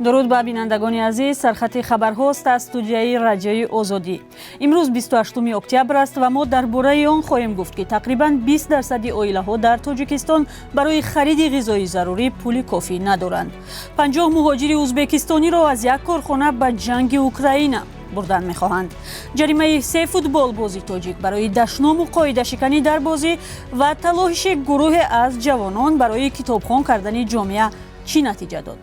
Дуруд ба бинандагони азиз. Сархати хабарҳост аз студияи Радиои Озодӣ. Имрӯз 28 октябр аст ва мо дар бораи он хоҳем гуфт, ки тақрибан 20% оилаҳо дар Тоҷикистон барои хариди ғизои зарурӣ пули кофӣ надоранд. 50 муҳоҷири ӯзбекистониро аз як корхона ба ҷанги Украина бурдан мехоҳанд. Ҷаримаи се футболбози тоҷик барои дашному қоидашиканӣ дар бозӣ ва талоши гурӯҳе аз ҷавонон барои китобхон кардани ҷомеа чӣ натиҷа дод?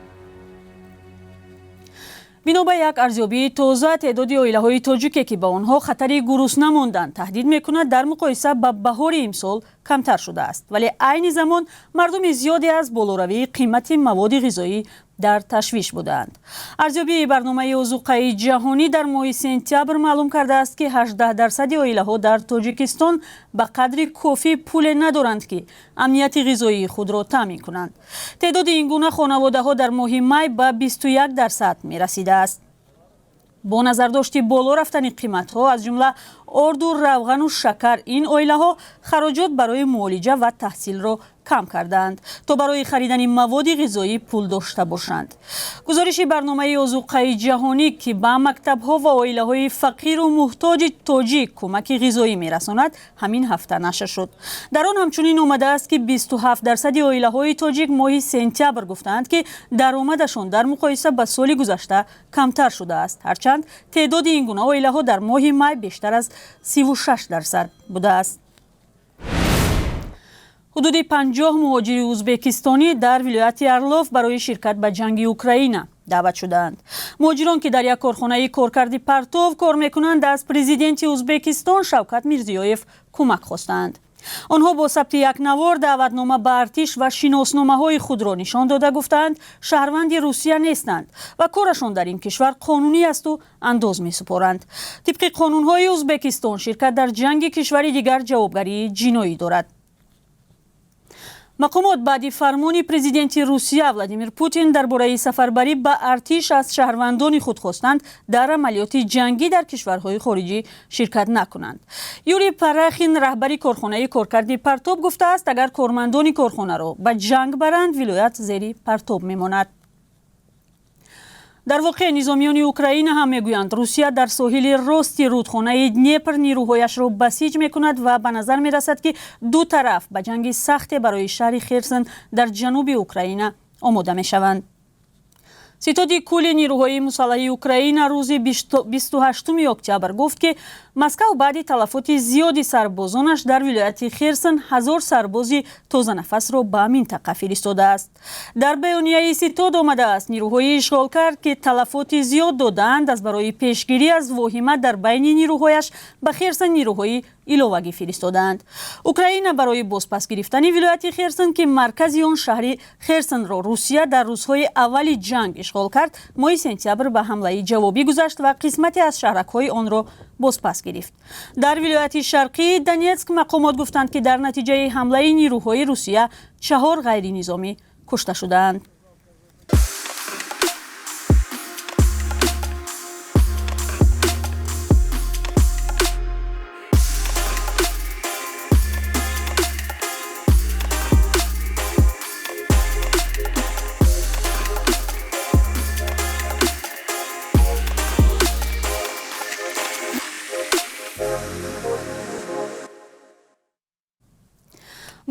Бино ба як арзёбии тоза, теъдоди оилаҳои тоҷике, ки ба онҳо хатари гурусна мондан таҳдид мекунад, дар муқоиса ба баҳори имсол камтар шудааст. Вале айни замон мардуми зиёде аз болоравии қимати маводи ғизоӣ дар ташвиш будаанд. Арзёбии барномаи озуқаи ҷаҳонӣ дар моҳи сентябр маълум кардааст, ки 18% оилаҳо дар Тоҷикистон ба қадри кофӣ пуле надоранд, ки амнияти ғизоии худро таъмин кунанд. Теъдоди ин гуна хонаводаҳо дар моҳи май ба 21% мерасидааст. Бо назардошти боло рафтани қиматҳо, аз ҷумла орду, равғану шакар, ин оилаҳо хароҷот барои муолиҷа ва таҳсилро кам кардаанд, то барои харидани маводи ғизоӣ пул дошта бошанд. Гузориши барномаи озуқаи ҷаҳонӣ, ки ба мактабҳо ва оилаҳои фақиру муҳтоҷи тоҷик кӯмаки ғизоӣ мерасонад, ҳамин ҳафта нашр шуд. Дар он ҳамчунин омадааст, ки 27% оилаҳои тоҷик моҳи сентябр гуфтаанд, ки даромадашон дар муқоиса ба соли гузашта камтар шудааст. Ҳарчанд теъдоди ин гуна оилаҳо дар моҳи май бештар аз 36% будааст. Ҳудуди 50 муҳоҷири ӯзбекистонӣ дар вилояти Орлов барои ширкат ба ҷанги Украина даъват шудаанд. Муҳоҷирон, ки дар як корхонаи коркарди партов кор мекунанд, аз президенти Ӯзбекистон Шавкат Мирзиёев кӯмак хостаанд. Онҳо бо сабти як навор даъватнома ба артиш ва шиносномаҳои худро нишон дода гуфтаанд, шаҳрванди Русия нестанд ва корашон дар ин кишвар қонунӣ асту андоз месупоранд. Тибқи қонунҳои Ӯзбекистон, ширкат дар ҷанги кишвари дигар ҷавобгарии ҷиноӣ дорад. Мақомот баъди фармони президенти Русия Владимир Путин дар бораи сафарбарӣ ба артиш аз шаҳрвандони худ хостанд, дар амалиёти ҷангӣ дар кишварҳои хориҷӣ ширкат накунанд. Юрий Парахин, раҳбари корхонаи коркарди партоб, гуфтааст, агар кормандони корхонаро ба ҷанг баранд, вилоят зери партоб мемонад. Дар воқеъ, низомиёни Украина ҳам мегӯянд, Русия дар соҳили рости рудхонаи Днепр нирӯҳояшро басиҷ мекунад ва ба назар мерасад, ки ду тараф ба ҷанги сахте барои шаҳри Херсон дар ҷануби Украина омода мешаванд. Ситоди кулли нирӯҳои мусаллаҳи Украина рӯзи 28 октябр гуфт, ки Москав баъди талафоти зиёди сарбозонаш дар вилояти Херсон 1000 сарбози тозанафасро ба минтақа фиристодааст. Дар баёнияи ситод омадааст, нирӯҳои ишғолкар, ки талафоти зиёд додаанд, аз барои пешгирӣ аз воҳима дар байни нирӯҳояш ба Херсон нирӯҳои иловагӣ фиристодаанд. Украина барои бозпас гирифтани вилояти Херсон, ки маркази он шаҳри Херсонро Русия дар рӯзҳои аввали ҷанг ишғол кард, моҳи сентябр ба ҳамлаи ҷавобӣ гузашт ва қисмате аз шаҳракҳои онро бозпас гирифт. Дар вилояти шарқии Донетск мақомот гуфтанд, ки дар натиҷаи ҳамлаи нирӯҳои Русия чаҳор ғайринизомӣ кушта шудаанд.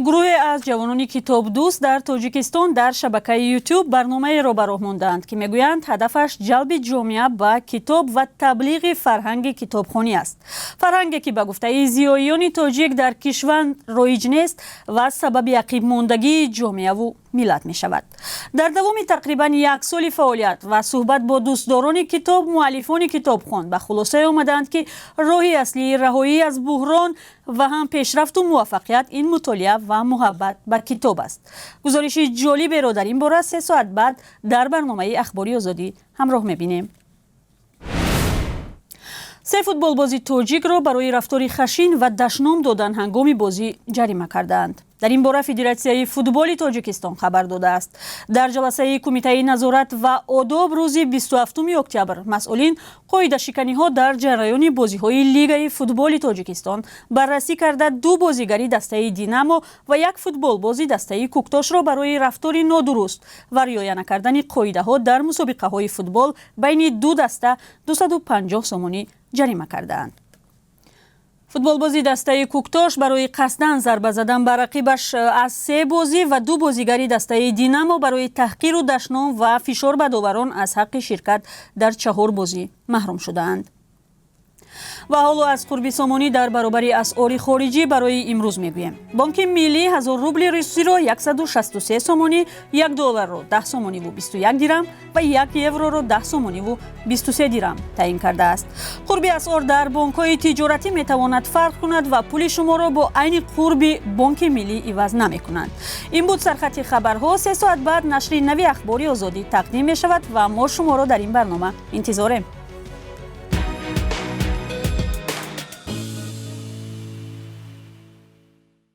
Гурӯҳе аз ҷавонони китобдӯст дар Тоҷикистон дар шабакаи Ютуб барномаеро ба роҳ мондаанд, ки мегӯянд, ҳадафаш ҷалби ҷомеа ба китоб ва таблиғи фарҳанги китобхонӣ аст. Фарҳанге, ки ба гуфтаи зиёиёни тоҷик дар кишвар роиҷ нест ва сабаби ақибмондагии ҷомеаву миллат мешавад. Дар давоми тақрибан як соли фаъолият ва суҳбат бо дӯстдорони китоб, муаллифони китобхон ба хулосае омадаанд, ки роҳи аслии раҳоӣ аз буҳрон ва ҳам пешрафту муваффақият ин мутолиа ва муҳаббат ба китоб аст. Гузориши ҷолиберо дар ин бора 3 соат баъд дар барномаи Ахбори Озодӣ ҳамроҳ мебинем. Се футболбози тоҷикро барои рафтори хашин ва дашном додан ҳангоми бозӣ ҷарима кардаанд. Дар ин бора Федератсияи футболи Тоҷикистон хабар додааст. Дар ҷаласаи Кумитаи назорат ва одоб рӯзи 27 октябр масъулин қоидашиканиҳо дар ҷараёни бозиҳои Лигаи футболи Тоҷикистон баррасӣ карда, ду бозигари дастаи «Динамо» ва як футболбози дастаи «Куктошро» барои рафтори нодуруст ва риоя накардани қоидаҳо дар мусобиқаҳои футбол байни ду даста 250 сомонӣ ҷарима кардаанд. Футболбози дастаи «Куктош» барои қасдан зарба задан ба рақибаш аз се бозӣ ва ду бозигари дастаи «Динамо» барои таҳқиру дашном ва фишор ба доварон аз ҳаққи ширкат дар чаҳор бозӣ маҳрум шудаанд. Ва ҳоло аз қурби сомонӣ дар баробари асъори хориҷӣ барои имрӯз мегӯем. Бонки Миллӣ 1000 рубли русиро 163 сомонӣ, 1 долларро 10 сомониву 21 дирам ва 1 евроро 10 сомониву 23 дирам таъин кардааст. Қурби асъор дар бонкҳои тиҷоратӣ метавонад фарқ кунад ва пули шуморо бо айни қурби Бонки Миллӣ иваз намекунанд. Ин буд сархати хабарҳо. 3 соат баъд нашри нави Ахбори Озодӣ тақдим мешавад ва мо шуморо дар ин барнома интизорем.